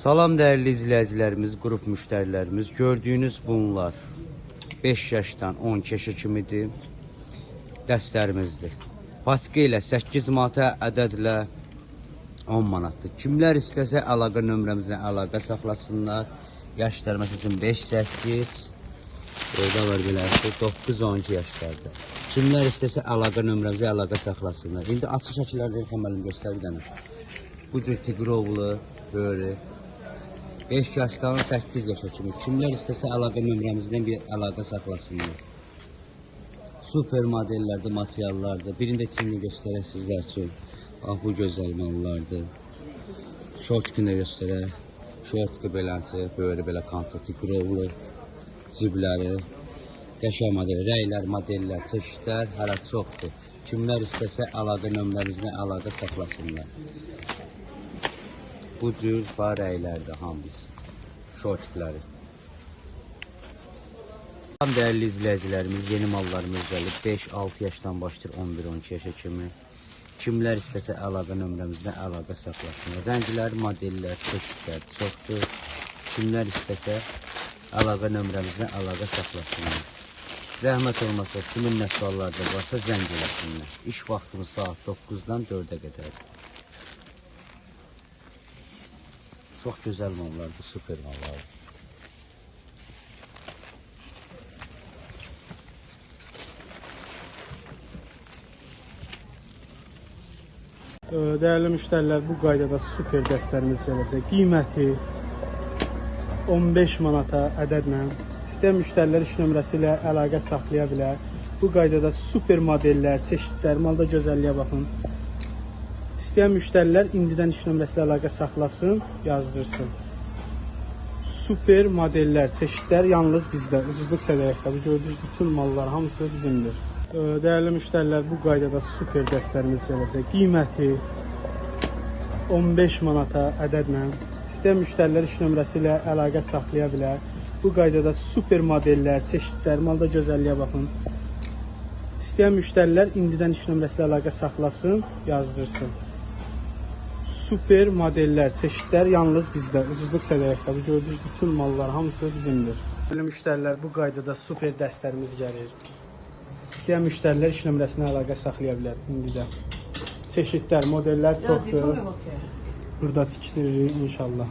Salam dəyərli izləyicilərimiz, qrup müştərilərimiz. Gördüyünüz bunlar 5 yaşdan 12 yaşa kimidir. Dəstlərimizdir. Paçka ilə 8 manata, ədədlə 10 manatdır. Kimlər istəsə əlaqə nömrəmizlə əlaqə saxlasınlar. Yaşlar məsəl üçün 5-8, orada var beləsi 9-12 yaşlarda. Kimlər istəsə əlaqə nömrəmizə əlaqə saxlasınlar. İndi açıq şəkillərdə İlxan müəllim göstər bir dənə. Bu cür tiqrovlu, böyle 5 yaşdan 8 yaşa kimi. Kimlər istəsə əlaqə nömrəmizdən bir əlaqə saxlasınlar. Super modellərdir, materiallardır. Birini də içini göstərək sizlər üçün. Bax, bu gözəl mallardır. Şortkini də göstərək. Şortki beləsi, böyle belə kantlı, tiqrovlu cibləri. Qəşəng model, rənglər, modellər, çeşidlər hələ çoxdur. Kimlər istəsə əlaqə nömrəmizlə əlaqə saxlasınlar. Bu cür var rənglərdir hamısı. Şortikləri. Dəyərli izləyicilərimiz, yeni mallarımız gəlib. 5-6 yaşdan başlayır 11-12 yaşa kimi. Kimlər istəsə əlaqə nömrəmizlə əlaqə saxlasınlar. Rənglər, modellər, çeşidlər çoxdur. Kimlər istəsə əlaqə nömrəmizlə əlaqə saxlasınlar. Zəhmət olmasa kimin nə sualları da varsa zəng eləsinlər. İş vaxtımız saat 9-dan 4-ə qədər. Çox gözəl mallardır, super mallardır. Dəyərli müştərilər, bu qaydada super dəstlərimiz gələcək. Qiyməti 15 manata ədədlə. İstəyən müştərilər iş nömrəsi ilə əlaqə saxlaya bilər. Bu qaydada super modellər, çeşidlər, malda gözəlliyə baxın. İstəyən müştərilər indidən iş nömrəsi ilə əlaqə saxlasın, yazdırsın. Super modellər, çeşidlər yalnız bizdə. Ucuzluq sədərəkdə. Bu gördüyünüz bütün mallar hamısı bizimdir. Dəyərli müştərilər, bu qaydada super dəstlərimiz gələcək. Qiyməti 15 manata ədədlə. İstəyən müştərilər iş nömrəsi ilə əlaqə saxlaya bilər. Bu qaydada super modellər, çeşidlər, malda gözəlliyə baxın. İstəyən müştərilər indidən iş nömrəsi ilə əlaqə saxlasın, yazdırsın. Super modellər, çeşidlər yalnız bizdə. Ucuzluq sədərəkdə. Bu gördüyünüz bütün mallar hamısı bizimdir. Dəyərli müştərilər, bu qaydada super dəstlərimiz gəlir. İstəyən müştərilər iş nömrəsinə əlaqə saxlaya bilər indidə. Çeşidlər, modellər çoxdur. Burada tikdiririk inşallah.